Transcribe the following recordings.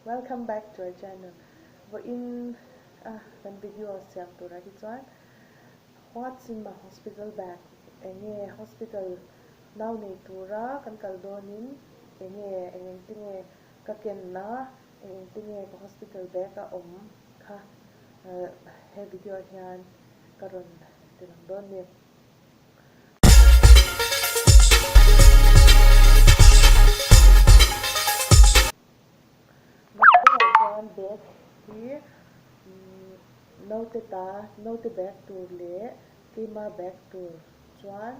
Welcome back to our channel. Vawiin a kan video siam turah hi chuan What's in my hospital bag enge hospital nau nei tura kan kal dawnin enge eng eng te nge ka ken a eng eng te nge ka hospital bag a awm kha he video ah hian ka rawn ti lang dawn ni. Mahse chuan bag hi naute ta naute bag tur leh keima bag tur chuan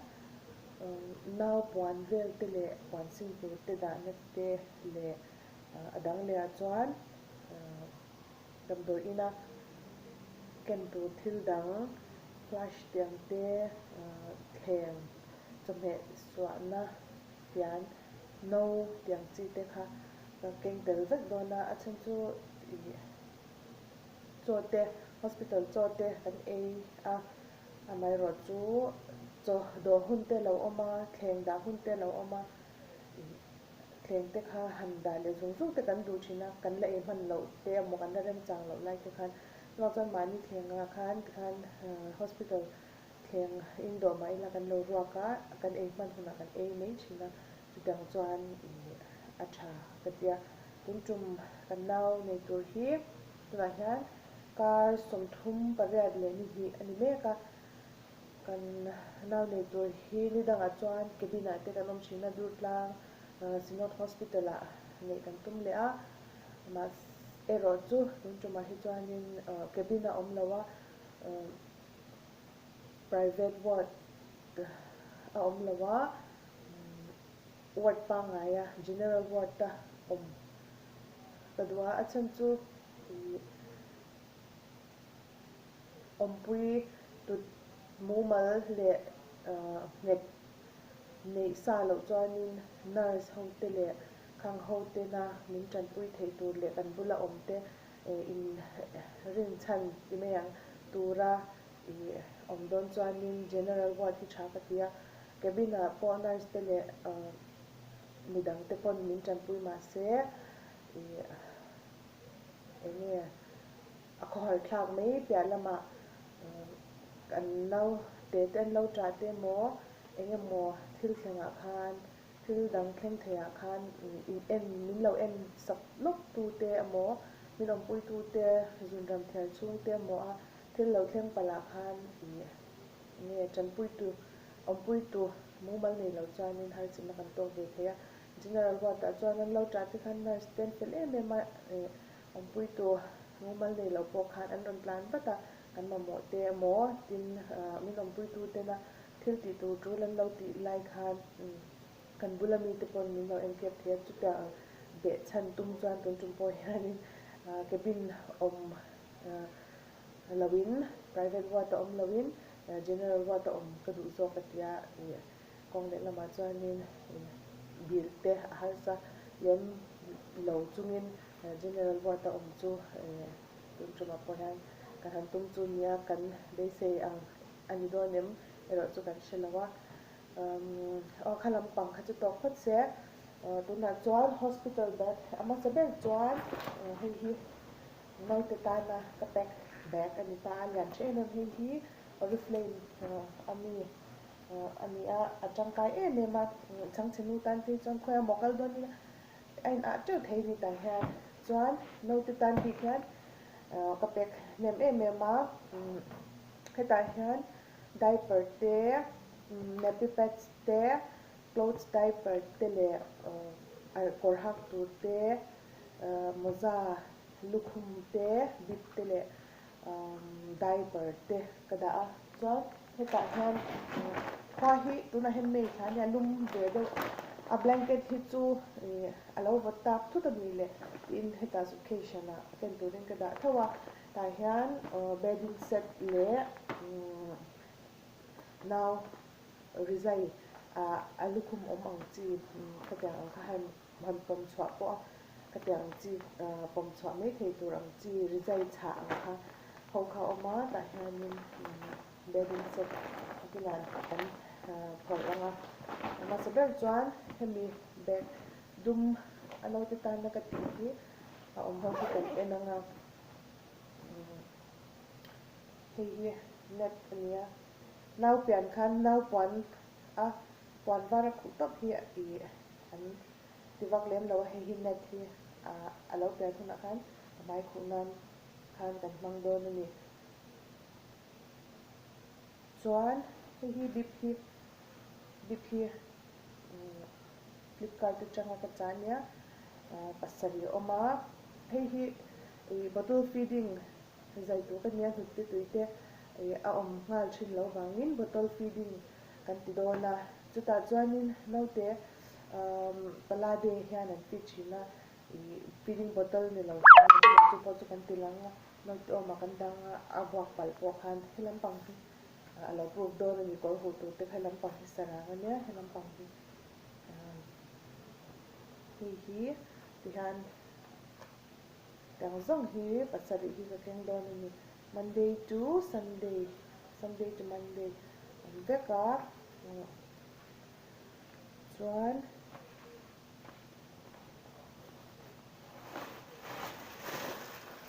nau puan vel te leh puan sin tur te dahna te leh a dang leh ah chuan damdawi ina ken tur thil dang flash tiang te thleng chawhmeh suahna fian no tiang chi te kha ka keng tel vek dawn a, a chhan chu ih chaw te hospital chaw te kan ei a, amaherawhchu chaw dawh hun te lo awm a, thleng dah hun te lo awm a ih thleng te kha han dah leh zung zung te kan duh thin a, kan la ei hman loh te emaw kan la remchang loh lai te khan chuvang chuan mahni thleng ah khan tikhan hospital Thleng in dawh mah ila kan lo ruak a, kan ei hman hunah kan ei mai thin a, chutiang chuan ih a tha ka ti a. Tun tum kan nau nei tur hi tunah hian kar 38 ni hnih a ni mek a, kan nau nei tur hi ni dangah chuan cabin ah te kan awm thin a, Durtlang Synod Hospital ah neih kan tum leh a, mahse erawh chu tun tumah hi chuanin cabin a awm lo a. Private ward a awm lo a, ward pangngaia general ward a awm ka duh a, a chhan chu ih awmpui tut mumal leh nghet neih sa loh chuanin nurse ho te leh khang ho tena min tanpui theih tur leh kan bula awm te in rinchhan ti mai ang tura ih awm dawn chuanin general ward hi tha ka ti a, cabin ah pawh nurse te leh midang te pawn min tanpui mahse ih eng nge a khawhar thlak mai piah lamah kan naute te an lo ṭah te emaw eng emaw thil thlengah khan Thil dang thleng theiah khan in en min lo en sak lawk tu te emaw, min awmpui tu te, zunram thiar chhung te emaw a thil lo thleng palh ah khan ih nge tanpui tu, awmpui tu mumal nei lo chuanin harchimna kan tawk ve thei a. General ward ah chuan an lo ṭah te khan nurse te an fel em em a, ih awmpui tu mumal nei lo pawh khan an rawn tlan vat a, kan mamawh te emaw tin min awmpui tu tena Thil tih tur tul an lo tih lai khan kan bula mite pawn min lo enkep thei a, chutiang ang beh chhan tum chuan tun tum pawh hianin cabin awm loin private ward a awm loin general ward a awm ka duh zawk a tia kawng leh lamah chuanin bill te a harsa lem lo chungin general ward a awm chu tun tumah pawh hian kan han tum chu nia kan beisei ang. A ni dawn em erawh chu kan hre lo a, aw kha lampang kha chu tawk phawt se, tunah chuan hospital bag a hmasa ber chuan hei hi naute tana ka pack bag a ni ta a, lian tha em em hei hi oriflame a mi a ni a, a tangkai em em a, chhangchhe nu tan phei chuan khawi emaw kal dawn ila a in ah teuh thei ni tah hian chuan naute tan bik hian ka pack hnem em em a. Hetah hian diaper te, nappy pads te, clothes diaper te leh kawr hak tur te, mawza lukhum te, bib te leh diaper te ka dah a. Chuan hetah hian khua hi tunah hian May thla ania lum ve deuh a blanket hi chu a lo vawt tak thut a ni le tiin hetah suitcase ah ken turin ka dah tho a. Tah hian bedding set leh nau rizai a lukhum awm ang chi khatiang ang kha han han pawm chhuah pawh a khatiang ang chi pawm chhuah mai thei tur ang chi rizai chhah ang kha ho kha a awm a tah hianin bedding set a kinah kan phawrh ang a a hmasa ber chuan hemi bag dum a naute tana ka tih hi. a awm ho hi kan en ang a, hei hi net a nia, nau pian khan nau puan a puan var a khuh tawp hi ih an ti vak lem lo a, hei hi net hi a lo pian hunah khan a hmai khuh nan khan kan hmang dawn a ni. Chuan hei hi bip hi bip hi Flipkart atanga ka chah ania pasarih a awm a, hei hi ih bottle feeding zai tur ka nia hnute tui te ih a awm nghal thin lo vangin bottle feeding kan ti dawn a, chutah chuanin naute palade hian an feed thin a ih feeding bottle ni lo hian chu pawh chu kan ti lang a. Naute awmah kan dang a, a vuak palh pawh khan he lampang hi a lo proof dawn a ni, kawr huh tur te kha he lampang hi sarang a nia, he lampang hi hei hi tihian tiang zawng hi pasarih hi ka keng dawn a ni, Monday to Sunday, Sunday to Monday awm vek a chuan.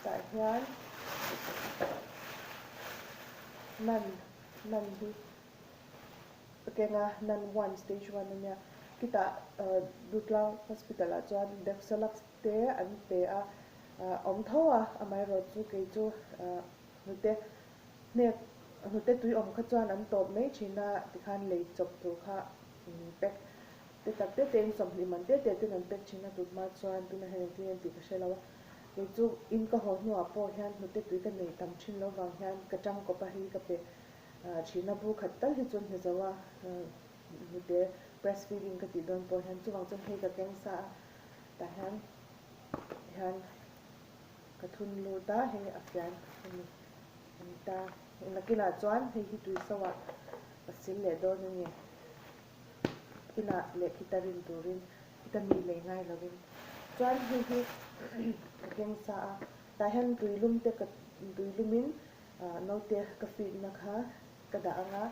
Tah hian nan nan hi ka keng a nan one stage one a nia khitah Dutlang hospital ah chuan Dexolax te an pe a awm tho a amaherawhchu chu kei chu hnute hnek hnute tui awm kha chuan an tawp mai thin a tikhan lei chawp tur kha pack Te tak te te in 20 man te te ten an pek thin a tut hma chuan tuna hian engtin nge tih ka hre lo a, kei chu in ka haw hnuah pawh hian hnute tui ka nei tam thin lo vang hian ka tang kawp a hei ka pe thin a bu khat tal hi chuan hne zo a hnute breast feeding ka tih dawn pawh hian chuvang chuan hei ka keng sa a tah hian hian ka thun lut a hei a fian a ni a ni ta nakinah chuan hei hi tui so ah ka sil leh dawn a ni. Inah leh khita rin turin khita mi lei ngai lovin chuan hei hi ka keng sa a, tah hian tuilum te ka tuilumin naute ka feed na kha ka dah ang a,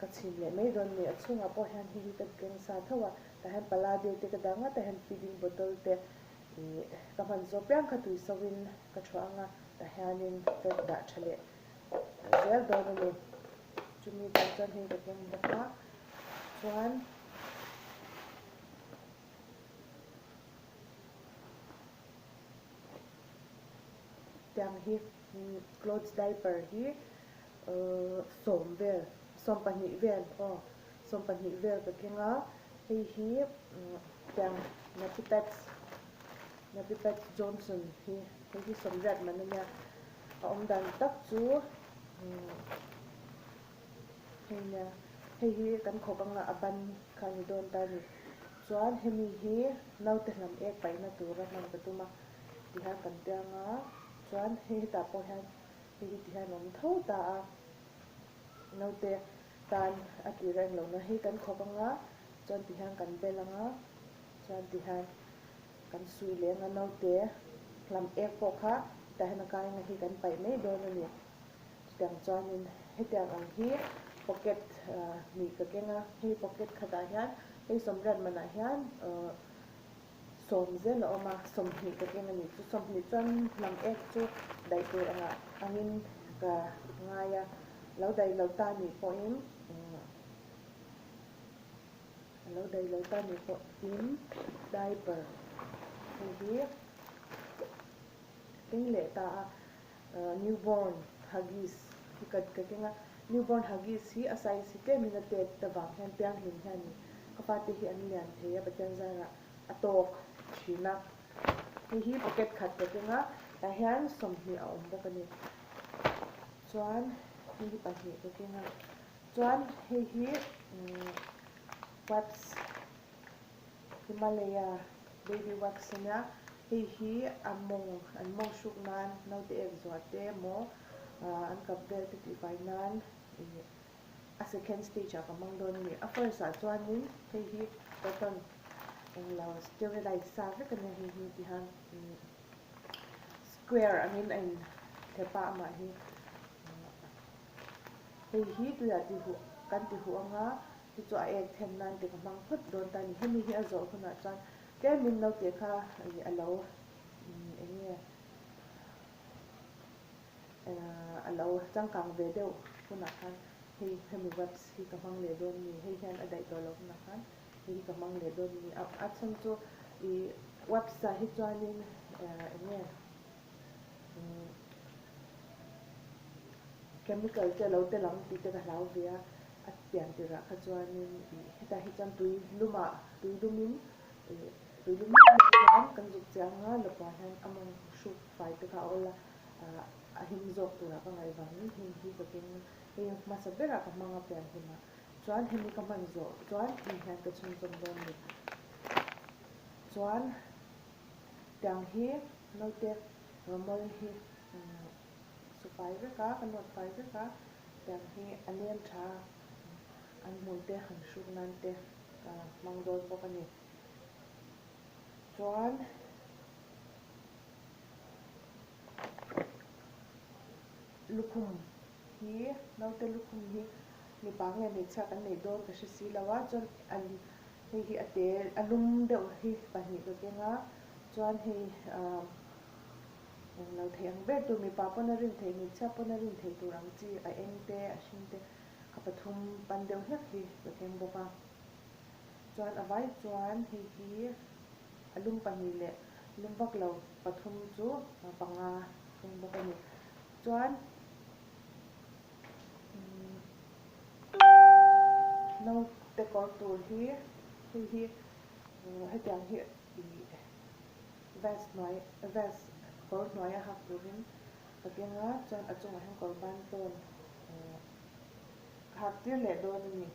ka chhin leh mai dawn ni. A chhungah pawh hian hei hi ka keng sa tho a, tah hian palade te ka dah ang a, tah hian feeding bottle te ih ka hman zawh piang kha tui sovin ka thuah ang a, tah hianin ka dah tha leh zel dawn a ni. Chumi tan chuan hei ka keng bawk a. Chuan tiang hi clothes diaper hi 10 vel 12 vel aw 12 vel ka keng a hei hi tiang nappy pads nappy pads Johnson hi hei hi 80 man a nia a awm dan tak chu. Hei nia, hei hi kan khawk anga a ban kha a ni dawn ta a ni. Chuan hemi hi naute hlam ek paihna tura hman ka tum a tihian kan piang a, chuan hei hetah pawh hian hei hi tihian a awm tho ta a, naute tan a tih reng lohna hei kan khawk anga chuan tihian kan bel anga chuan tihian kan suih leh anga naute hlam ek pawh kha hetah hian a kai anga hei kan paih mai dawn a ni. Chutiang chuanin hetiang ang hi pocket hnih ka keng a, hei pocket khatah hian hei 80 manah hian 10 zel a awm a, 20 ka keng a ni. Chu 20 chuan hnam ek chu daih tur angah angin ka ngai a, lo daih lo ta nih pawhin a lo daih lo ta nih pawhin diaper hei hi keng leh ta a. Newborn Huggies hi ka ka keng a, Newborn Huggies hi a size hi tlem in a tet avang hian pianghlim hian ka fate hi an lian thei a, Pathian zarah a tawk thin a. Hei hi pocket khat ka keng a, tah hian 20 a awm bawk a ni. Chuan hei hi pahnih ka keng a, chuan hei hi wipes Himalaya baby wax a nia, hei hi a mawng an mawng hruk nan naute ek zuah te emaw an kap vel te tihfai nan ih a second stage ah ka hmang dawn a ni. A first ah chuanin hei hi cotton englo sterilize sa vek a nia hei hi tihian square angin a inthlep a amah hi hei hi tuiah tihuh kan tihuh anga Chu chu a ek then nan te ka hmang phawt dawn ta a ni. Hemi hi a zawh hunah chuan tlemin naute kha a lo eng nge. A lo changkang ve deuh hunah khan hei hemi webs hi ka hmang leh dawn ni, hei hian a daih tawh loh hunah khan hei hi ka hmang leh dawn ni. A chhan chu ih webs ah hi chuanin eng nge chemical te a lo tel ang tih te ka hlau ve a, a pian tirah kha chuanin ih hetah hi chuan tui lumah tui lumin ih tui lum miah miah hian kan zuk chiang a, lawpah hian a mawng hruk fai te kha a awl a. A him zawk turah ka ngaih vangin heng hi ka keng hei hmasa berah ka hmang a pian hlimah chuan hemi ka hman zawh chuan heng hian ka chhunzawm dawn ni. Chuan tiang hi naute rawmawl hi su fai vek a, ka nawt fai vek a, tiang hi a nem tha a, an hmui te han hruk nan te ka hmang dawn bawk a ni. Chuan. Lukhum hi naute lukhum hi mipa nge hmeichhia kan neih dawn ka hre si lo a chuan an hei hi a te a lum deuh hi pahnih ka keng a chuan hei ah englo theih ang ber tur mipa pawn a rin theih hmeichhia pawn a rin theih tur ang chi a eng te a hring te kha pathum pan deuh hlek hi ka keng bawk a chuan a vai chuan hei hi. A lum pahnih leh lum vak lo pathum chu panga thung bawk a ni. Chuan naute kawr tur hi hei hi hetiang hi ih vest hnuai vest kawr hnuaia hak turin ka keng a chuan a chungah hian kawr ban tlawn ka hak tir leh dawn a ni.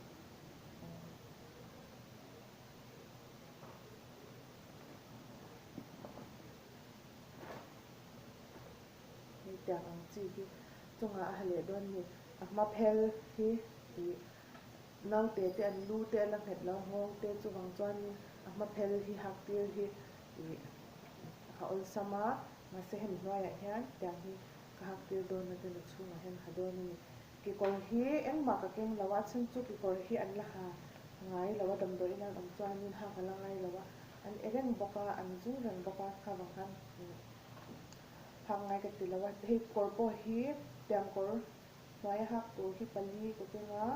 Hei tiang ang chi hi chungah a ha leh dawn ni. A hma phel hi ih naute te an lu te a la nghet lo nghawng te chuvang chuanin a hma phel hi hak tir hi ih a awlsam a mahse hemi hnuaiah hian tiang hi ka hak tir dawn a chuan a chhungah hian a ha dawn a ni. Kekawr hi engmah ka keng lo a, a chhan chu kekawr hi an la ha ngai lo a, damdawi in an awm chuanin hak a la ngai lo a, an e reng bawk a, an zung reng bawk a, kha vang khan hak ngai ka ti lo a, hei kawr pawh hi tiang kawr hnuaia hak tur hi pali ka keng a,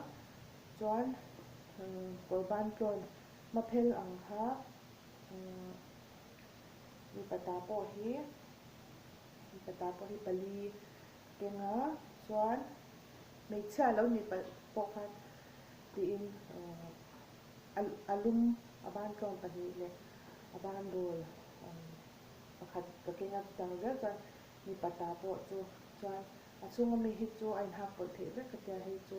chuan kawr ban tlawn hmaphel ang kha mipa ta pawh hi mipa ta pawh hi pali Kenga chuan hmeichhia lo nih palh pawh khan tiin a lum a ban tlawm pahnih leh a ban bul pakhat ka kenga chutiang zel chuan mipa ta pawh chu chuan a chhunga mi hi chu a inhak pawlh theih vek ka tia hei chu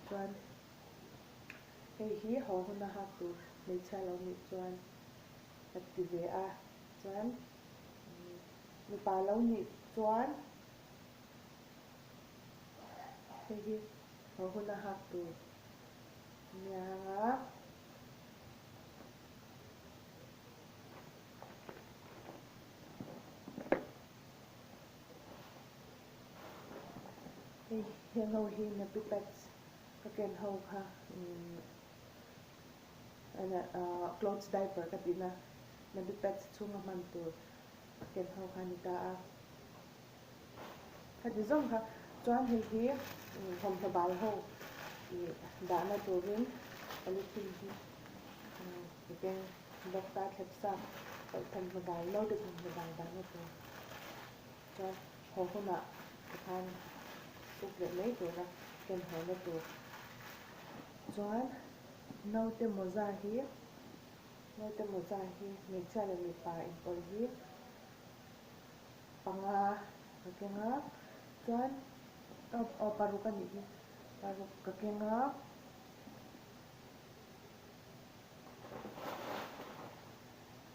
chuan hei hi haw huna hak tur hmeichhia lo nih chuan ka ti ve a chuan. Mipa lo nih chuan hei hi haw huna hak tur nia anga. Hei heng ho hi nappy pads ka ken ho kha clothes diaper ka tihna nappy pads chhunga hman tur. A ken ho kha a ni ta a. Khati zawng kha chuan hei hi thawmhnaw bal ho ih dahna turin polythene hi ka keng bawk ta thlep sa thawmhnaw bal naute thawmhnaw bal dahna tur chuan haw hunah tikhan suk leh mai tura ken hawna tur chuan naute mawza hi. Naute mawza hi hmeichhia leh mipa inpawlh hi panga ka keng a, chuan aw paruk a nih hi, paruk ka keng a.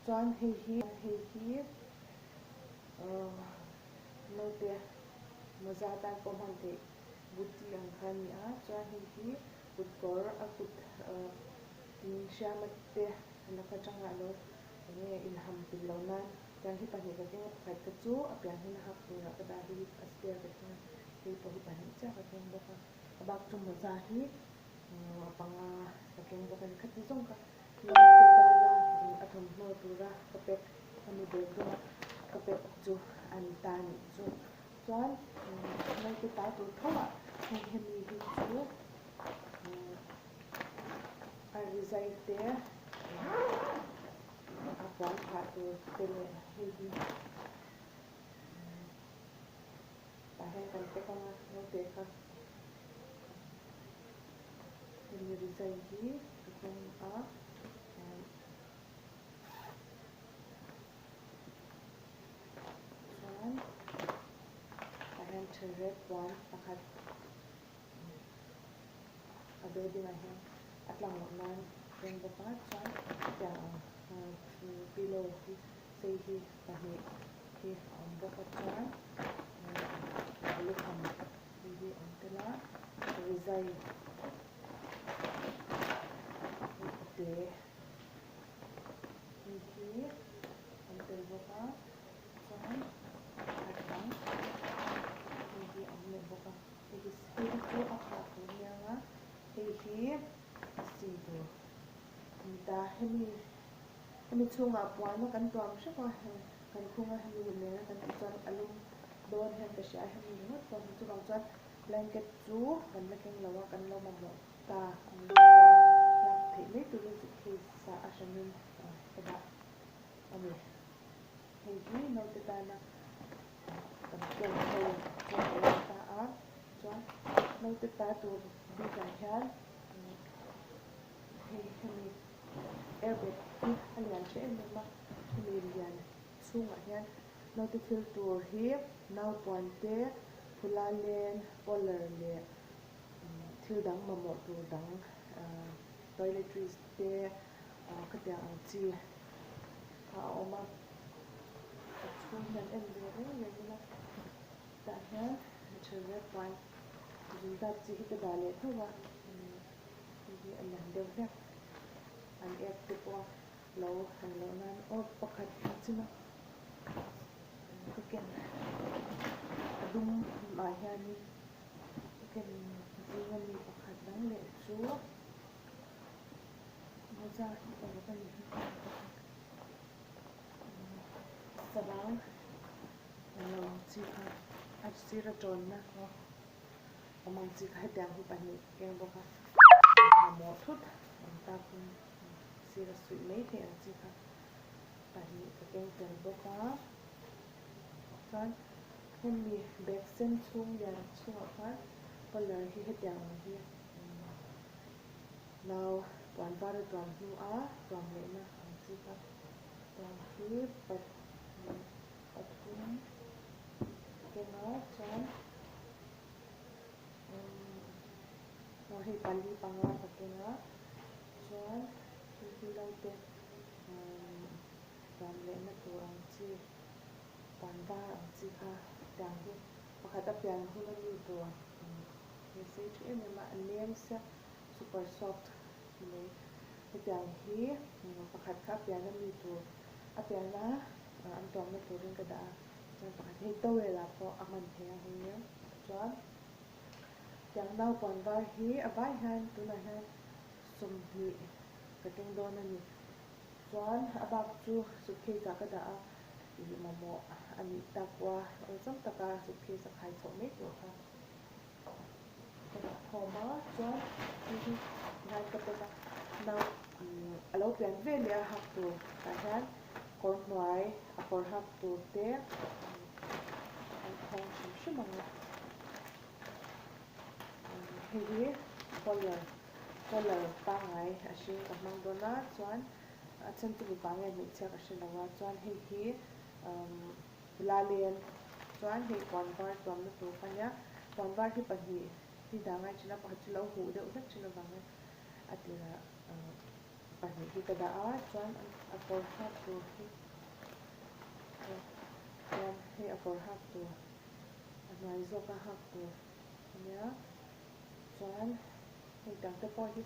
Chuan hei hi hei hi naute mawza atan pawh hman theih buti ang kha a ni a, chuan hei hi kutkawr a kut. Tin, Hriama te laka tangah lo eng nge inham pil lo nan tiang hi pahnih ka keng a, pakhat ka chu a pian hun a hak turah ka dah hi a spare ka keng a, hei pawh hi pahnih chiah ka keng bawk a, a bak chu mawza hi panga ka keng bawk a ni. Khati zawng kha naute tana a thawmhnaw tura ka pack a ni bel dawn a. ka pack chu a ni ta a nih chu. Chuan naute ta tur tho ah heng hemi hi chu a rizai te a puan phah tur te leh hei hi tah hian kan pack anga naute kha hemi rizai hi ka keng a. Chuan tah hian thelret puan pakhat a building ah hian a tlang loh nan a eng bawk a chuan tiang ang pillow hi sei hi pahnih hi a awm bawk a chuan lukham hi hi a awm tel a rizai te. Hei hi an tel bawk a chuan a dang hei hi a awm leh bawk a hei hi hei hi chu a phah tur aniang a hei hi a sin tur a ni ta hemi hemi chhungah puan a kan tuam hrep a kan khung a hemi nena kan tih chuan a lum dawn hian ka hria a hemi ringawt pawh hi chuvang chuan blanket chu kan la keng lo a kan lo mamawh ta a ni pawh a lak theih mai turin suitcase ah a hranin ka dah a ni. Hei hi naute tana kan ken ho chu a lo ta a, chuan naute ta tur bikah hian hei hemi airbag hi a lian tha em em a, hemi lian chhungah hian naute thil tur hi naupuan te, phula len, polar leh thil dang mamawh tur dang toiletries te khatiang ang chi kha a awm a, a chhung hian en ve reng reng ila tah hian thelret puan zun zat chi hi ka dah leh tho a hei hi a lian deuh hlek an ek te pawh lo han loh nan aw pakhat hi china ka ken a dum ah hianin. Ka ken zinga mi pakhat dang leh chu mawza hi paruk a ni hi sarang lo ang chi kha a sira tawnna awm ang chi kha hetiang hi pahnih ka keng bawk a mamawh thut ang takin sira suih mai theih ang chi kha pahnih ka keng tel bawk a chuan hemi bag sen chhung lian chhungah khan colour hi hetiang ang hi nau puan var a tuam hnu a tuam lehna ang chi kha tiang hi pathum keng a chuan aw hei pali panga ka keng a chuan hei hi naute Tuam lehna tur ang chi, puan var ang chi kha tiang hi pakhat a pian hun a mi tur ni sei tha em em a, a nem sia super soft ni mai. Hetiang hi pakhat kha a pian a mi tur a pian a an tuamna turin ka dah a, chuan pakhat hei towel ah pawh a hman theih a hei nia. Chuan tiang nau puan var hi a vai hian tunah hian 20 ka keng dawn a ni. Chuan a bak chu suitcase ah ka dah a, ih mamawh a nih tak pawh a, awlsam taka suitcase a khai chhoh mai tur kha ka dah khawm a, chuan hei hi tihian ka pack a, nau a lo pian ve leh a hak tur tah hian kawr hnuai a kawr hak tur te an khawng hrim hrim ang a, hei hi collar. Colour pangngai a hring ka hmang dawn a chuan a chhan chu mipa nge hmeichhia ka hre lo a chuan hei hi la len chuan hei puan var tuamna tur kha nia puan var hi pahnih hi dah ngai thin a pakhat chu lo huh deuh hlek thin avangin a tirah pahnih hi ka dah a chuan a kawr hak tur hi chuan hei a kawr hak tur a hnuai zawka hak tur a nia. Chuan hei dang te pawh hi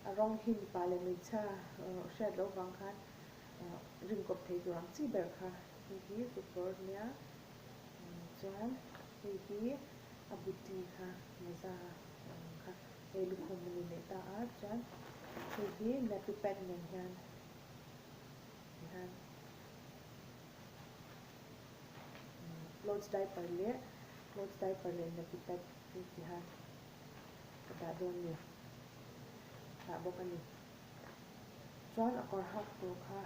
a rawng hi mipa leh hmeichhia hriat loh vang khan rin kawp thei tur ang chi ber kha hei hi kutbawr nia chuan hei hi a buti kha mawza ang kha hei lukhum a ni leh ta a chuan hei hi nappy pad nen hian tihian. cloth diaper leh cloth diaper leh nappy pad hi ti hian ka dah dawn ni dah bawk a ni. Chuan a kawr hak tur kha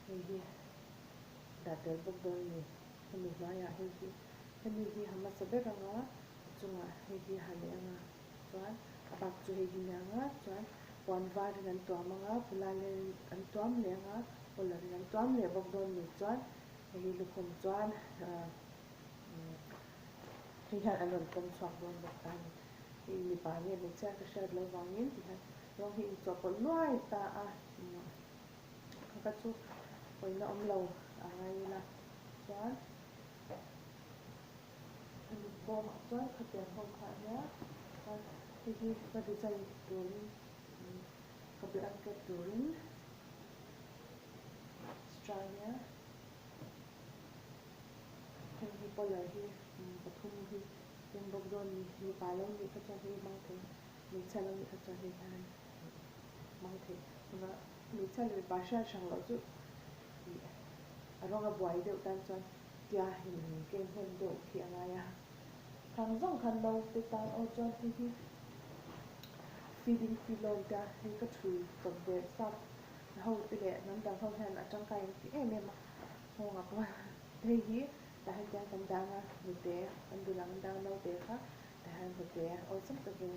hei hi dah tel bawk dawn a ni. Hemi hnuaiah hei hi hemi hi ha hmasa ber anga a chungah hei hi ha leh anga chuan a bak chu hei hi nia anga chuan puan varin an tuam anga pulalen an tuam leh anga pawlarin an tuam leh bawk dawn ni chuan hei hi lukhum chuan ahh hei hian an rawn pawm chhuak dawn bawk ta a ni. Hei mipa nge hmeichhia ka hriat loh vangin ti hian rawng hi inchawhpawlh nuai ta a ka chu pawina awm lo a ngai ila chuan hemi bawmah chuan khatiang ho kha a nia chuan hei hi ka design turin ka blanket turin extra nia heng hi polar hi pathum hi keng bawk dawn ni mipa lo nih kha chuan hei hmang thei hmeichhia lo nih kha chuan hei hian hmang thei tunah hmeichhia leh mipa hriat hrang loh chu ih a rawng a buai deuh tan chuan tia in keng hnem deuh khi a ngai a khang zawng khan naute tan aw chuan hei hi feeding pillow te a hei ka thui chawp ve sap ho te leh hnam dang ho hian a tangkai an ti em em a nghawngah pawh hei hi tah hian tiang kan dang a hnute kan dul ang dang naute kha tah hian hnute awlsam takin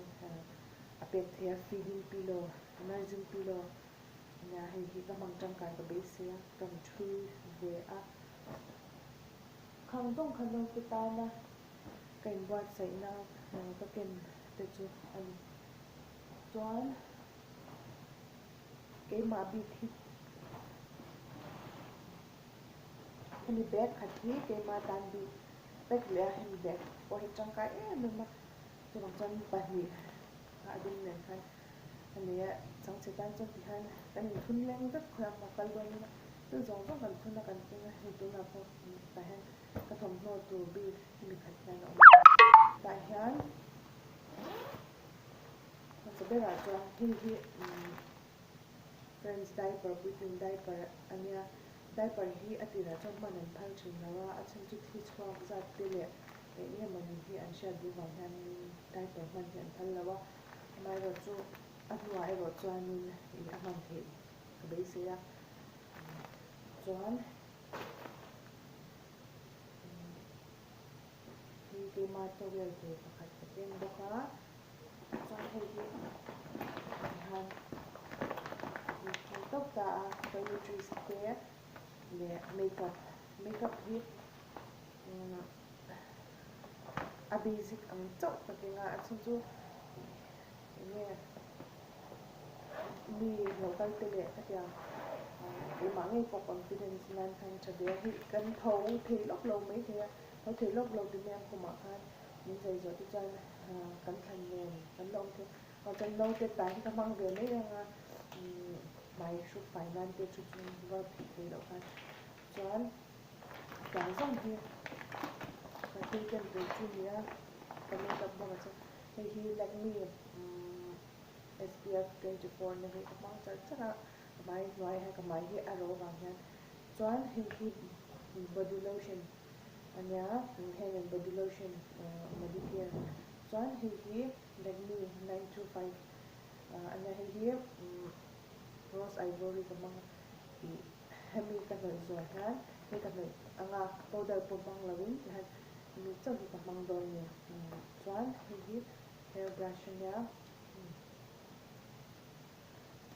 a pek thei a feeding pillow nursing pillow nia hei hi ka hmang tangkai ka beisei a kan thui ve a khang zawng kha naute tana ka inbuatsaihna ka ken te chu a ni chuan keimah bik hi hemi bag khat hi keimah tan bik vek leh a hemi bag pawh hi tangkai em em a chuvang chuan pahnih a dum nen khan a nei a changchhe tan chuan tihian kan inthun leng vek khawi a maw kal dawn ila thil zawng zawng kan thun a kan keng a hei tunah pawh tah hian ka thawmhnaw tur bik hemi khat hian a awm a tah hian hmasa berah chuan hei hi umm Friends diaper puitling diaper a nia diaper hi a tirah chuan hman an phal thin lo a a chhan chu thi chhuak zat te leh eng eng emaw ni hi an hriat duh vang hian diaper hman hi an phal lo a amaherawhchu a hnuah erawh chuanin ih a hman theih ka beisei a chuan hei keima towel tur pakhat ka keng bawk a chuan hei hi tihian in tawp ta a toiletries te leh makeup makeup hi a basic ang chauh ka keng a a chhan chu eng nge mi lo kal te leh khatiang keimah ngei pawh confidence nan khan tha ve a hei kan tho thei lawk lo maithei a tho thei lawk lo ti mai ang khumah khan min zai zawh te chuan kan thlan nen kan la awm thei a chuan naute tai hi ka hmang ve mai ang a hmai hruk fai nan te thu chung va phih thei loh khan chuan tlai zawng hi ka thil ken tur chu ni a ka makeup bawk a chuan hei hi Lakme SPF 24 na hi ka hmang char char a ka hmai hnuai hian ka hmai hi a ro vang hian chuan hei hi body lotion a nia hand and body lotion Medicare chuan hei hi Lakme 925 a nia hei hi rose ivory ka hmang ih hemi ka hnawih zual hian hei ka hnawih anga powder pawh hmang lovin tihian hemi chauh hi ka hmang dawn a ni chuan hei hi hair brush a nia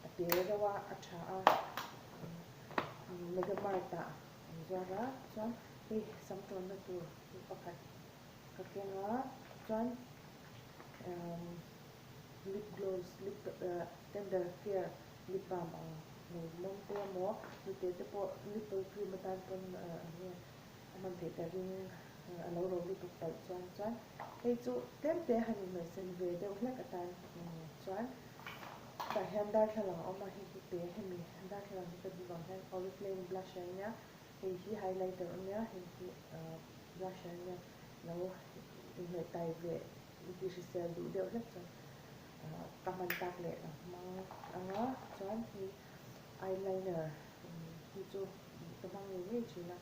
a te reuh a a tha a mega mart ah an zuar a chuan hei sam tawnna tur pakhat ka keng a chuan lip gloss lip tender care lip balm ang hmui mawm te emaw nute te pawh nipple cream atan pawn eng nge a hman theih ka ring a lo ro lutuk palh chuan chuan hei chu tlem te han inhnawihsen ve deuh hlek atan chuan tah hian darthlalang a awm a hei hi te hemi darthlalang hi ka duh vang hian oriflame blusher ania hei hi highlighter a nia hei hi blusher ania lo. inhnawih tai ve inti hrisel duh deuh hlek chuan ka hman tak leh ka hmang ang a, chuan hei eyeliner hi chu ka hmang ngei ngei thin a,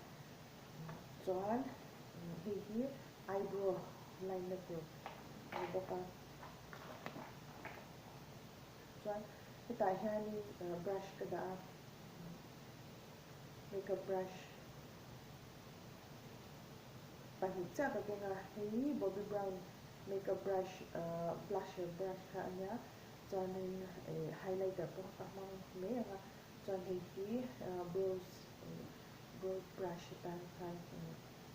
chuan hei hi eyebrow line na tur a ni bawk a, chuan hetah hianin brush ka dah a, makeup brush. Pahnih chiah ka keng a, hei Bobbi Brown makeup brush blusher brush kha a nia, chuanin highlighter pawh ka hmang mai ang a, chuan hei hi brows brow brush atan khan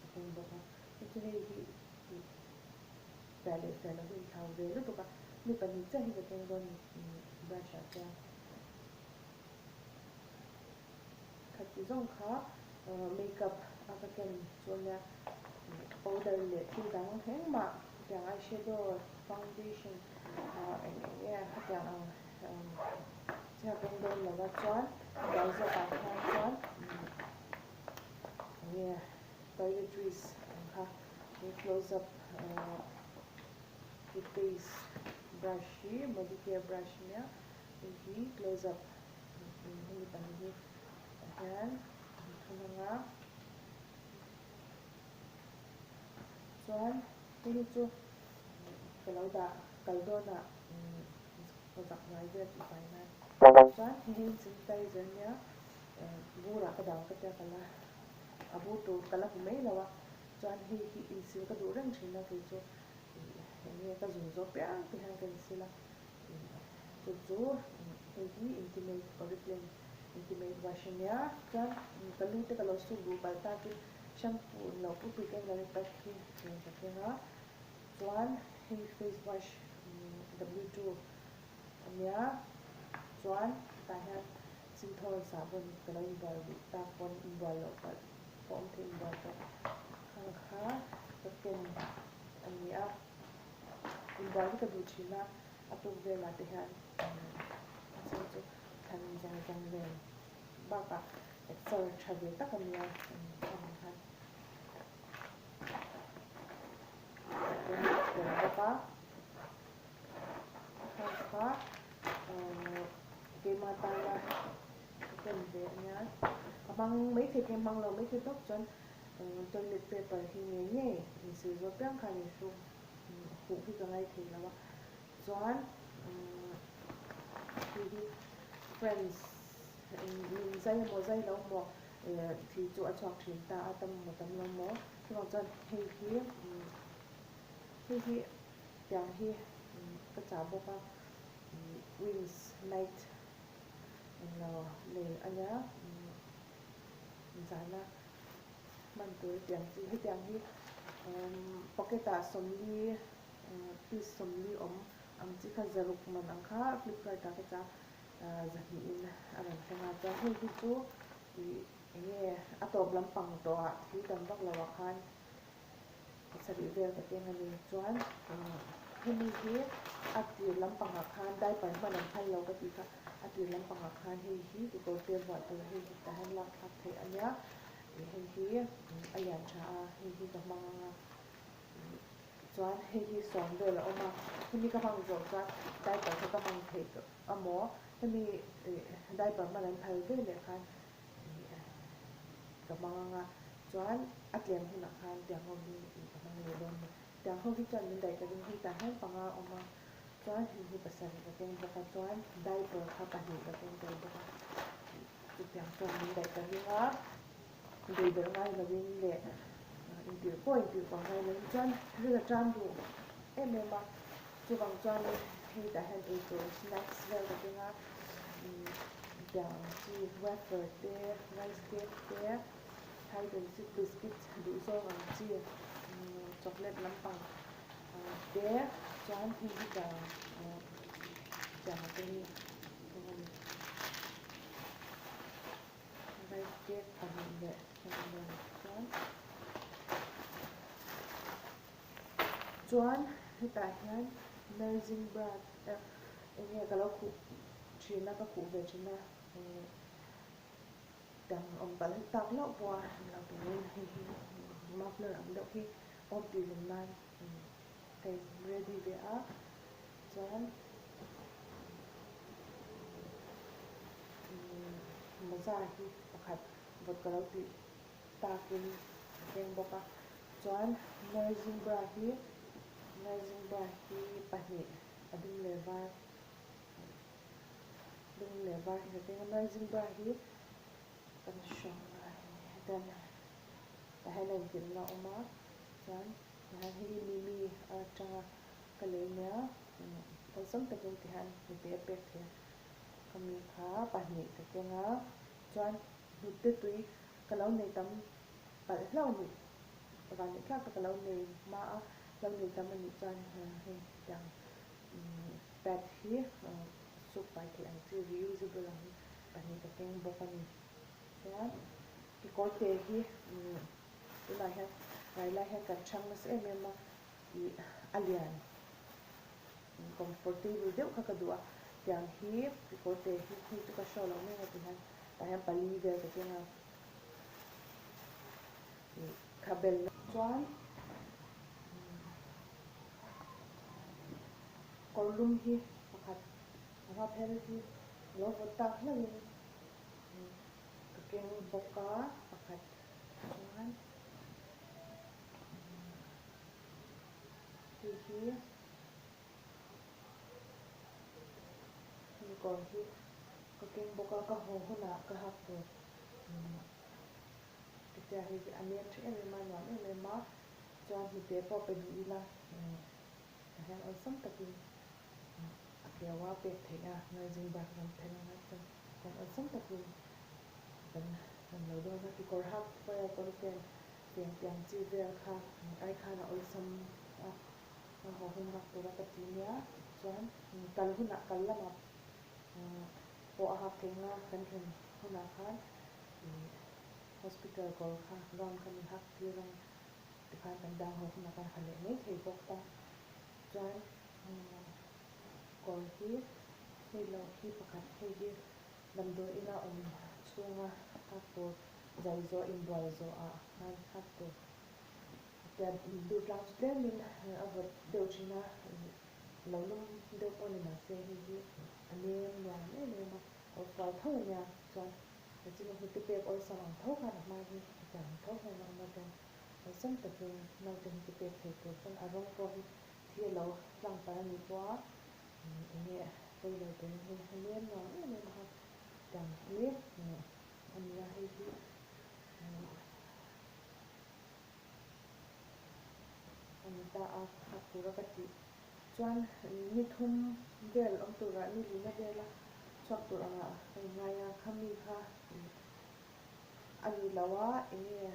ka keng bawk a, hei chu hei hi fiah leh fiah loh hi inthlau ve lutuk a, mi pahnih chiah hi ka keng dawn brush ah chuan. Khati zawng kha makeup a ka ken chu a nia, powder leh thil dang engmah hetiang eyeshadow, foundation eng eng nge hetiang ang chi a keng dawn lo va chuan hnuai zawkah khan chuan eng nge toiletries ang kha close up toothpaste brush hi Modicare brush a nia hei hi close up. Hemi pahnih hi tah hian an thun ang a, chuan hei hi chu ka lo dah kal dawnah zak hnuai vel tih fai nan chuan hei hi sanitizer nia burah ka dang ka tia ka la a bur tur ka la hmu mai lo a, chuan hei hi insil ka duh reng thin a kei chu eng nge ka zun zawh piang te hian ka insil a. Chu chu hei hi intimate oriflame intimate wash a nia chuan ka lu te ka lo suk duh palh takin shampoo lo pui pui keng pack hi ka keng a chuan hei face wash W2 a nia chuan tah hian Cinthol sahbawn ka lo inbual duh tak pawn inbual loh palh pawh awm thei inbual tawh khang kha ka ken a ni a. Inbual hi ka duh thin a, a tuk velah te hian a chhan chu thlan zawng zawng nen bakah exer tha ve tak a nia khawng khan ka ken tel bawk a, khang kha keimah tana ka ken ve a nia, ka hmang maithei phei hmang lo maithei bawk chuan Toilet paper hi ngei ngei insil zawt piang khan in hruk huh hi ka ngai thei lo a, chuan hei hi friends min zai emaw zai lo maw thi chu a chhuak thin ta a tam maw tam lo maw chuvang chuan hei hi hei hi tiang hi ka chah bawk a wings night englo lei a nia. Zana hman tur tiang chi hetiang hi pocket ah sawmli piece sawmli awm ang chi kha zaruk man ang kha flipkart ah ka chah zahnih in a rawn thleng a chuan hei hi chu ih eng nge a tawp lampang tawh ah thil tam vak lo ah khan pasarih vel ka keng a ni chuan hemi hi a tir lampangah khan diaper hman an phal lo ka tih kha a tir lampangah khan hei hi kekawr te vuah tur hei hi tah hian lak thlak theih a nia ih hei hi a lian tha a hei hi ka hmang ang a chuan hei hi sawm vel a awm a hemi ka hmang zawh chuan diaper kha ka hmang theih tawh amaw hemi ih diaper hman an phal ve leh khan ka hmang ang a, chuan a tlem hunah khan tiang ho hi ka hmang leh dawn a ni. Tiang ho hi chuan min daih ka ring hei tah hian panga a awm a, chuan hei hi pasarih ka keng bawk a, chuan diaper kha pahnih ka keng tel bawk a, chutiang chuan min daih ka ring a, bei ber ngai lovin leh intirh pawh intirh pawh ngai lovin chuan ril a tan duh em em a, chuvang chuanin hei tah hian eitur snacks vel ka keng a. Tiang ang chi wafer te, rice cake te, hide and seek biscuit duh zawng ang chi chocolate lampang te chuan hei hi tiang tiang te hi thung a ni. Rice cake pahnih leh hemi nen chuan chuan hetah hian nursing bra eng nge ka lo khuh thin a ka khuh ve thin a dang awm palh tak loh pawh a englo turin hei hi muffler ang deuh hi Awm tih lum nan ka in ready ve a chuan mawza hi pakhat vawt ka lo tih takin ka keng bawk a chuan nursing bra hi nursing bra hi pahnih a dum leh var dum leh var hi ka keng a nursing bra hi kan hrawng hetiang tah hian a intirhna a awm a chuan tah hian hei hi mimi atanga ka lei nia awlsam takin ti hian hnute a pek theih a ka mi kha pahnih ka keng a chuan hnute tui ka lo nei tam palh hlauh a nih van leh tlak ka lo nei hma a lo nei tam a nih chuan hei tiang pad hi suk fai theih ang chi reusable ang hi pahnih ka keng bawk a ni chuan kekawr te hi tunah hian rai lai hian kan chhang nasa em em a ih a lian comfortable deuh kha ka duh a tiang hi kekawr te hi hei chu ka show loh mek a ti hian tah hian pali vel ka keng a ih kha bel chuan kawr lum hi pakhat a hma phel hi a lo vawt tak hlauhin ka keng bawk a pakhat chuan hei hi hemi kawr hi ka keng bawk a ka haw hunah ka hak tur hetia hei hi a nem tha em em a nuam em em a chuan hnute pawh pe duh ila tah hian awlsam takin a keu a pek theih a nursing bag kan phelh ang a chuan hian awlsam takin kan han lo dawn a kekawr hak fire kawrfen tiang tiang chi vel kha ai khan a awlsam a a haw hun hak tura ka ti nia chuan kal hunah kal lamah pawh a hak theih anga kan thlen hunah khan ih hospital kawr kha gown kha min hak tir ang tikhan kan dang haw hunah khan ha leh mai thei bawk ta chuan kawr hi hei lo hi pakhat hei hi damdawi ina awm chhunga hak tur zai zawh inbual zawhah khan hak tur tia dur tlang chu tlemin a vawt deuh thin a lo lum deuh pawh ni mahse hei hi a nem nuam em em a kawr fual tho a nia chuan china hnute pek awlsam ang tho khan a hma hi hetiang ang tho hian a awm a chuan awlsam takin naute hnute pek thei tur chuan a rawng pawh hi thi a lo tlang palh a nih pawh a eng nge pawi lo turin hei a nem nuam em em a tiang hi a ni a hei hi a ni ta a hak tura ka tih chuan ni thum vel awm turah ni lina vela chhuak tur angah ka inngai a khami kha a ni lo a eng nge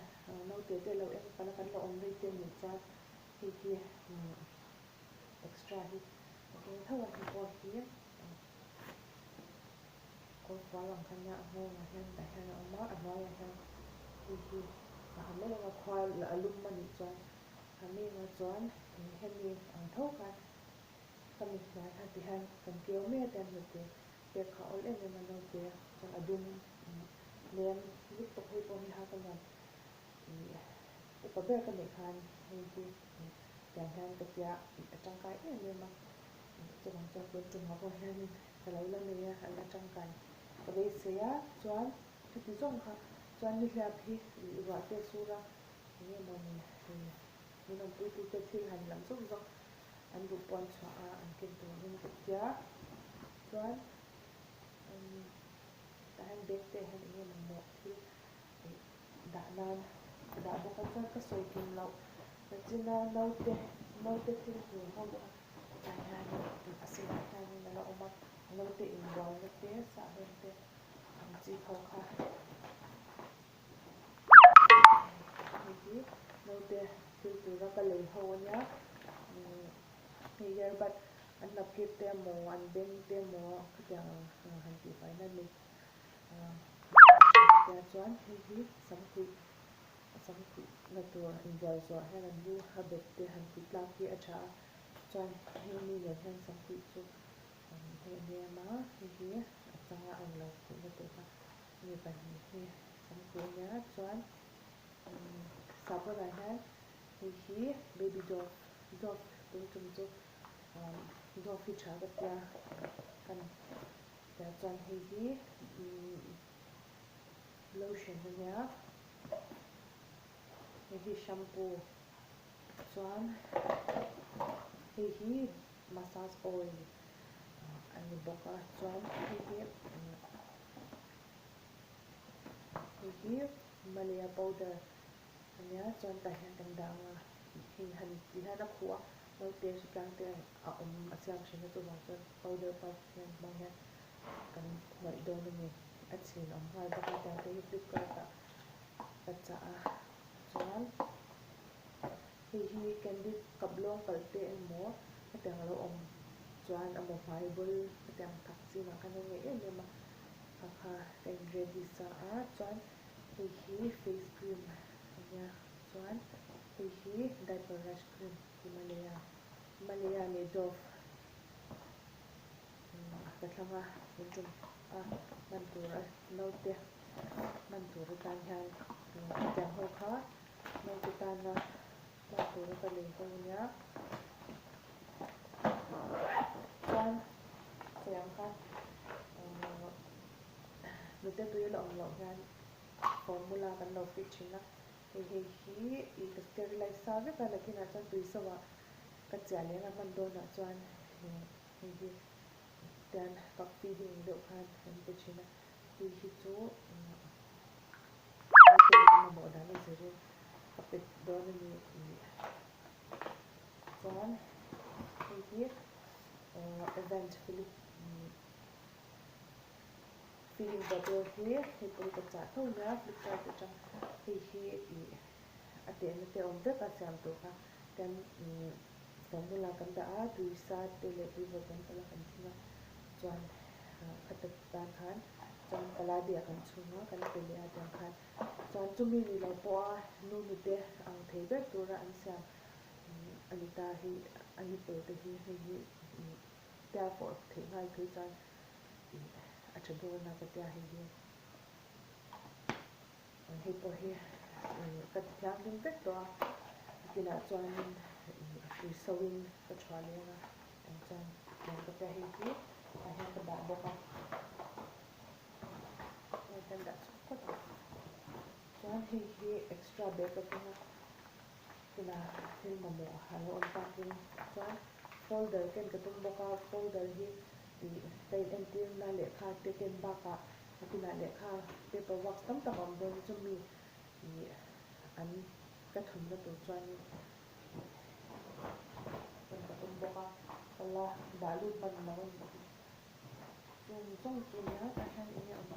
naute te lo eng palh a kan lo awm rei te nih chuan hei hi extra hi ka keng tho a hei pawh hi kawr fual ang kha nia a nghawngah hian tah hian a awm a a hnuaiah hian hei hi a ha mai ang a khua a lum a nih chuan ha mai anga chuan hemi ang tho khan ka mit hnuai kha ti hian kan keu mai a tiang hnute pek kha a awl em em a naute chuan a dum lem lutuk hei pawh hi hak a nuam ih upa ber ka neih khan hei hi tiang hian ka tia a tangkai em em a chuvang chuan tun tumah pawh hianin ka lo la nei a a la tangkai ka beisei a chuan chuti zawng kha chuan nihliap hi ih ruah te sur a eng nge mawni min awmpuitute thil han lam zawk zawk an duh pawn chhuah a an ken turin ka tia chuan tah hian bag te hian eng nge mamawh thil ih dah nan ka dah bawk a chuan ka sawi kim loh nachina naute naute thil tur ho kha tah hianin a sirah hianin a la awm a naute inbualna te sahbawn te ang chi ho kha hei hi naute thil tura ka lei ho ania hei earbud an napkip te emaw an beng te emaw khatiang ang han tih faina ni. Tia chuan hei hi samkhuih samkhuih na tur inbual zuah hian an lu a bet te han khuih tlak hi a tha a chuan hei mi nen hian samkhuih chu hei a nem a hei hi a changa a englo khuih na tur kha mi pahnih hi samkhuih a nia chuan sahbawnah hian. Hei hi baby dove dove tun tum chu dove hi tha ka tia kan tia chuan hei hi lotion a nia hei hi shampoo chuan hei hi massage oil a ni bawk a chuan hei hi hei hi Himalaya powder a nia chuan tah hian kan dah ang a hei han tih hian a khuh a naute hritlang te a awm a siam thin a chuvang chuan powder puff hian hmang hian kan hnawih dawn a ni a chhin awm nghal bawk a tiang te hi flipkart ah ka chah a chuan hei hi candy cup lawng palh te emaw hetiang alo awm chuan emaw hmai bul hetiang thak chinah khan a ngeih em em a kha kha ka in ready sa a chuan hei hi face cream a nia chuan hei hi diaper rash cream Himalaya Himalaya leh Dove ka thlang a min tum a hman tur a naute hman tur atan hian hetiang ho kha naute tana hman tura ka lei ho ania chuan sawi ang khan nute tui la awm loh hian formula kan lo fit thin a hei hei hi ih ka sterilize sa vek a nakinah chuan tui so ah ka chiah leh anga hman dawnah chuan hei hi tian cup feeding deuh khan kan pe thin a tui hi chu mamawh dan a zirin ka pe dawn a ni tih chuan hei hi event philip feeding bottle hi hei pawh hi ka chah tho nia flipkart atang hei hi ih a tehna te awm vek a siam tur kha kan formula kan dah a tui sa te leh tui vawt kan pawlh a kan thing a chuan khata tan khan chuan paladi ah kan chhung a kan pe leh a tiang khan chuan chumi ni lo pawh a nu nute ang thei ber tura an siam a ni ta hi a nipple te hi hei hi tia fawh theih nghal phei chuan a tha dawn a ka tia hei hi hei pawh hi ka ti thianghlim vek tawh a kinah chuanin tui so in ka thuah leh ang a eng chuan tiang ka tia hei hi tah hian ka dah bawk a hei hian dah chhuak phawt ang chuan hei hi extra bag ka keng a kinah thil mamawh a lo awm takin chuan folder ken ka tum bawk a folder hi ih ka in entir na lehkha te ken bakah a kinah lehkha paper works tam tak a awm dawn a chumi ih an ka thunna tur chuanin ken ka tum bawk a ka la dah lut hman lo a ni chung zawng chu nia tah hian eng nge awm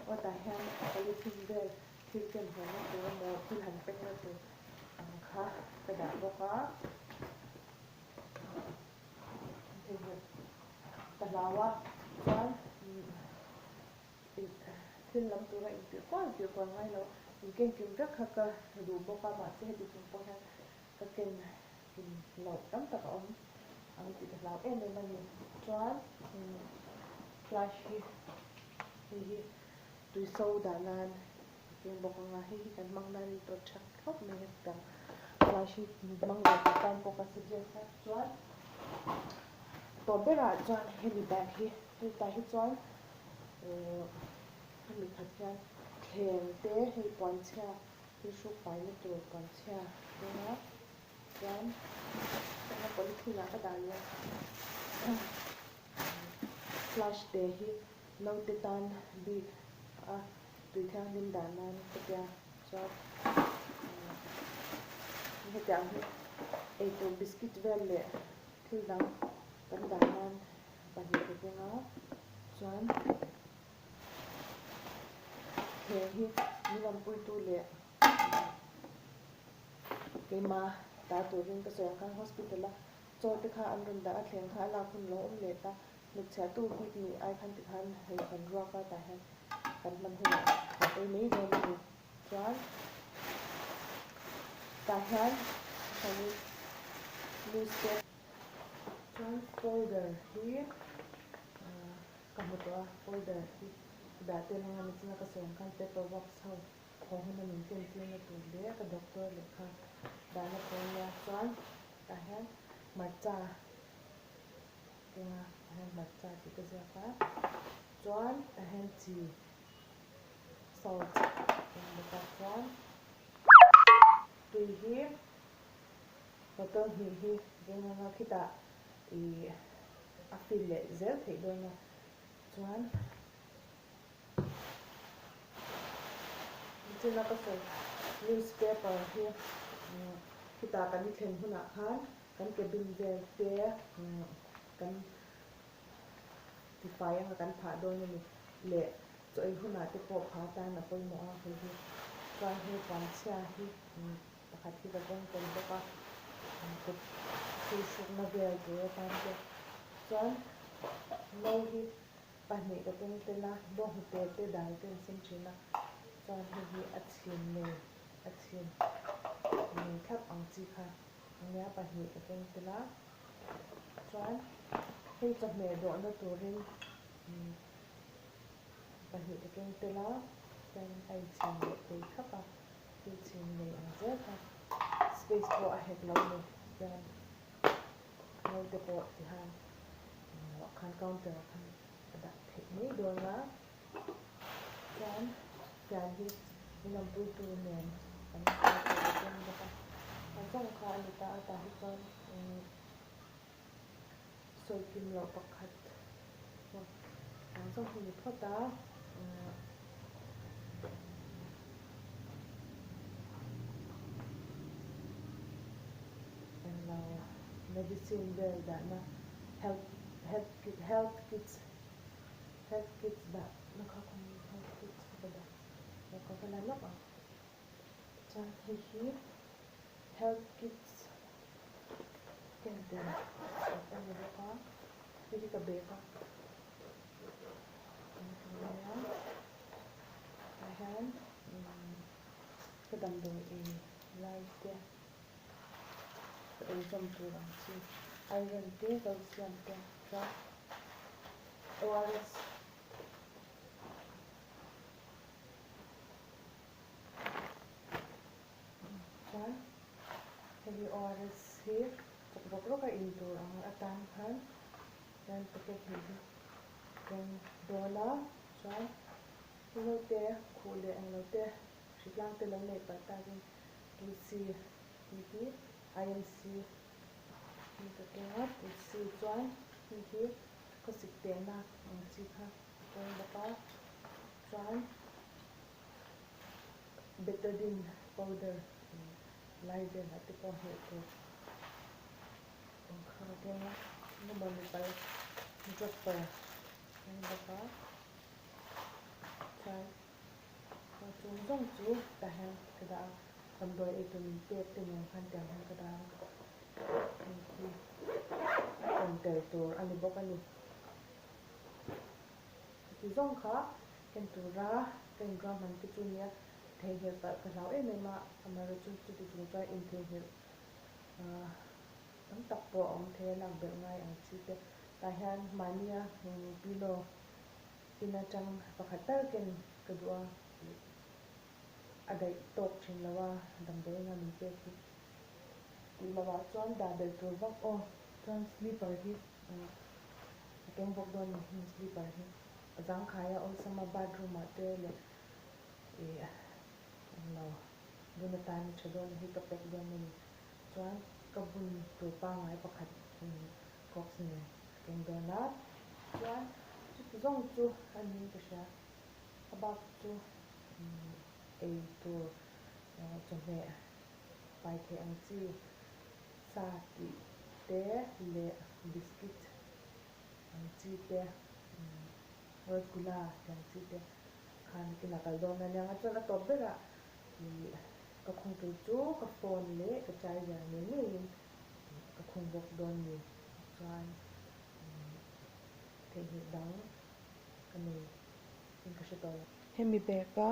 aw tah hian polythene vel thil ken hawnna tur emaw thil han pekna tur ang kha ka dah bawk a ka hlau a chuan thil lam tura inpirh kual pirh kual ngai lo inkenkim vek kha ka duh bawk a mahse heti chung pawh hian ka ken kim loh tam tak a awm ang tih ka hlau em em a ni chuan flash hi hei hi tui so dah nan a keng bawk ang a hei hi kan hmang nan tawt tha khawp mai a tang flash hi hmang ve tur tan pawh ka suggest a chuan tawp berah chuan hemi bag hi hetah hi chuan hemi khat hian thleng te hei puanchhia thil hruk faina tur puanchhia keng a chuan heng polythene ah ka dah leh a flash te hi naute tan bik a tui thianghlim dah nan ka tia chuan hetiang hi eitur biscuit vel leh thil dang kan dah nan pahnih ka keng a chuan thleng hi min awmpuitu leh keima ta turin ka sawi ang khan hospital a chaw te kha an rawn dah a thleng kha a lak hun lo awm leh ta hnutchhiah tu bik nih ai khan tikhan hei kan ruak a tah hian kan hman hunah kan ei mai dawn a ni chuan tah hian chuanin newspaper chuan folder hi ka hmu tawh a folder hi dah tel anga nichina ka sawi ang khan paper works ho haw huna min ken tirna tur leh ka doctor lehkha. Dahna tur ania chuan tah hian hmarcha keng a tah hian hmarcha tih ka ziak a chuan tah hian chi salt keng bawk a chuan tui hi bottle hnih hi keng anga khitah ih a fill leh zel theih dawn a chuan. Nichina ka sawi newspaper hi khitah kan thlen hunah khan kan cabin vel te kan tifai anga kan phah dawn a ni leh chaw ei hunah te pawh pha tan a pawimawh a hei hi chuan hei puanchhia hi pakhat hi ka keng tel bawk a kut thil hrukna vel tur atan te chuan no hi. Pahnih ka keng tel a, bawnghnute te dal te an sem thin a, chuan hei hi a chhin nei a chhin nei thlap ang chi kha ania pahnih ka keng tel a, chuan hei chawhmeh dawhna turin pahnih ka keng tel a, chuan a inchhin leh thei thlap a, thil chhin nei ang zel kha space pawh a hek lo a ni chuan. Naute pawh tihan englo khan counter ah khan a dah theih mai dawn a, chuan fian hi min awmpui tu nen kan kal tur a keng bawk a, a zawng kha a ni ta a tah hi chuan sawi kim loh pakhat pawh ang zawng hi ni phawt a. Englo medicine vel dahna health health kit health kits health kits dahna kha khawnge health kits kha ka dah lo ka va la lawk ang chuan hei hi health kits ken tel a ni bawk a hei hi ka bag a tah hian ka damdawi ei lai te ka ei zawm tur ang chi iron te calcium te chuan ORS chuan hei hi ORS hi chawk rawk rawk a in tur ang atan khan hian packet hnih hi keng dawn a chuan naute khuh leh englo te hritlang te lo neih palh takin tulsi tih hi IMC hi ka keng a tulsi chuan hei hi khawsik tehna ang chi kha a keng bawk a chuan betadine powder lai velah te pawh hmuh tur ang kha ka keng a engemaw nipal dropper a keng bawk a chuan chung zawng chu tah hian ka dah a damdawi eitur min pek te nen khan tiang hian ka dah a hei hi rawn tel tur a ni bawk a ni heti zawng kha ken tura ka inruahman te chu nia theihnghilh palh ka hlau em em a amaherawhchu chuti chung chuan intheihnghilh tam tak pawh a awm thei a lak belh ngai ang chi te tah hian mahnia pillow in atang pakhat tal ken ka duh a tih a daih tawk thin lo a damdawi anga min pek hi tih loh ah chuan dah belh tur vak aw chuan slipper hi a keng bawk dawn a ni heng slipper hi a zangkhai a awlsam a bathroom ah te leh ih englo bun atan a tha dawn a hi ka pack dawn a ni chuan ka bun tur pangngai pakhat crocs nen ka keng dawn a chuan chuti zawng chu a niin ka hria a bak chu ei tur chawhmeh pai theih ang chi sa tih te leh biscuit ang chi te rasgula tih ang chi te khan inah kal dawn a nia chuan a tawp berah ih ka khung tur chu ka phone leh ka charger ngei ngeiin ka khung bawk dawn ni chuan theihnghilh dang ka nei in ka hre tawh lo. Hemi bag a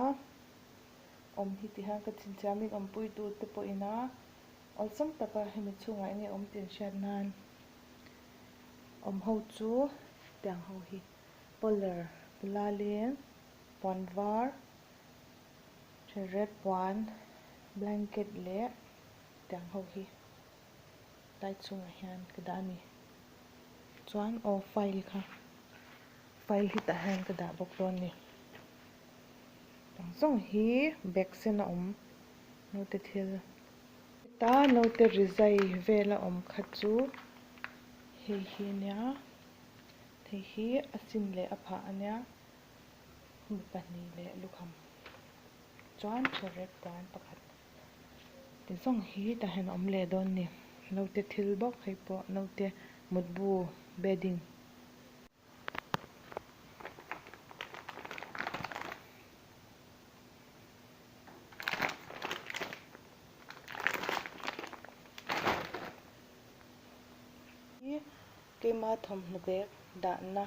awm hi ti hian ka chhinchhiah min awmpui tu te pawh ina awlsam taka hemi chhungah enge awm tih an hriat nan awm ho chu tiang ho hi polar pula leng puan var then red puan blanket leh. Tiang ho hi tlai chhungah hian ka dah a ni. Chuan aw file kha file hi tah hian ka dah bawk dawn a ni. Tiang zawng hi bag sen a awm naute thil. Heta naute rizai vel a awm kha chu hei hi a nia hei hi a sin leh a phah a nia mi pahnih leh lukham chuan therek puan pakhat ti zawng hi tah hian a awm leh dawn a ni naute thil bawk hei pawh naute mutbu bedding. Hi keima thawmhnaw bag dahna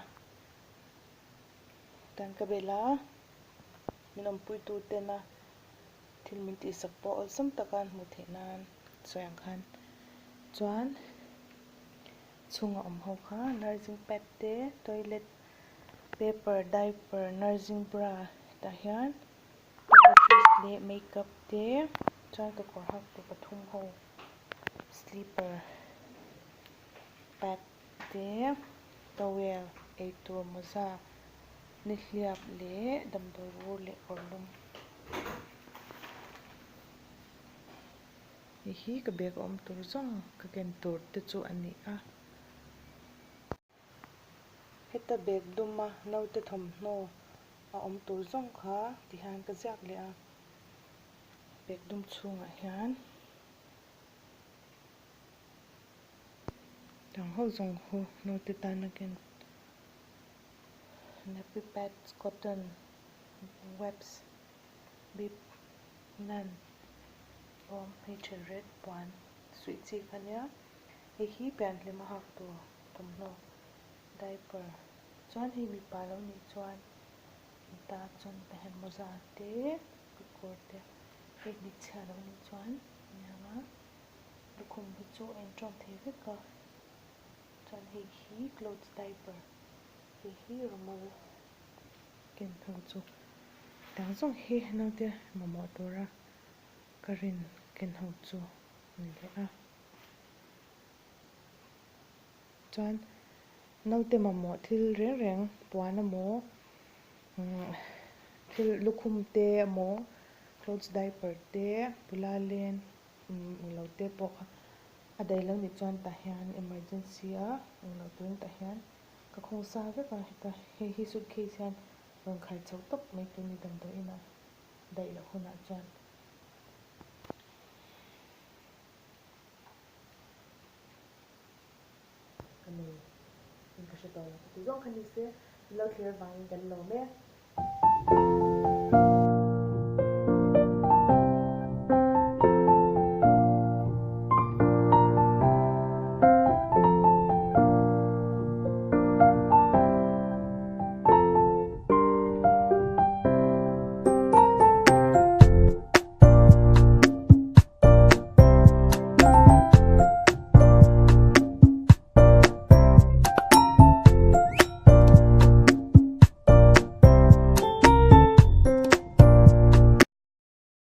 tan ka bel a, min awmpuitu tena thil min tihsak pawh awlsam taka an hmuh theih nan sawi ang khan chuan chhunga awm ho kha nursing pad te toilet paper diaper nursing bra tah hian toiletries leh makeup te chuan ka kawr hak tur pathum ho slipper pad te towel eitur mawza nihliap leh damdawi vur leh kawrlum. Hei hi ka bag a awm tur zawng ka ken tur te chu a ni a. Heta bag duma naute thawmhnaw a awm tur zawng kha ti hian ka ziak leh a. Bag dum chhungah hian dang ho zawng ho naute tana ken nappy pads cotton wipes bib nan awm hei then red puan suih chi kha nia hei hi pianhlim a hak tur thawmhnaw diaper chuan hei mipa lo nih chuan ta chuan tah hian mawza te kekawr te hei hmeichhia lo nih chuan aniang a lukhum hi chu a inṭawm thei vek a chuan hei hi clothes diaper hei hi rawmawl ken ho chu tang zawng hi naute mamawh tura ka rin ken ho chu a ni leh a chuan naute mamawh thil reng reng puan emaw thil lukhum te emaw clothes diaper te bula len englo te pawh kha a daih lo nih chuan tah hian emergency a englo turin tah hian ka khawng sa vek a heta hei hi suitcase hian rawn khai chho tawp mai tur a ni damdawi inah daih loh hunah chuan. Ka nei in ka hre tawh lo ka ti zawng kha ni se, min lo thlir avangin kan lawm e.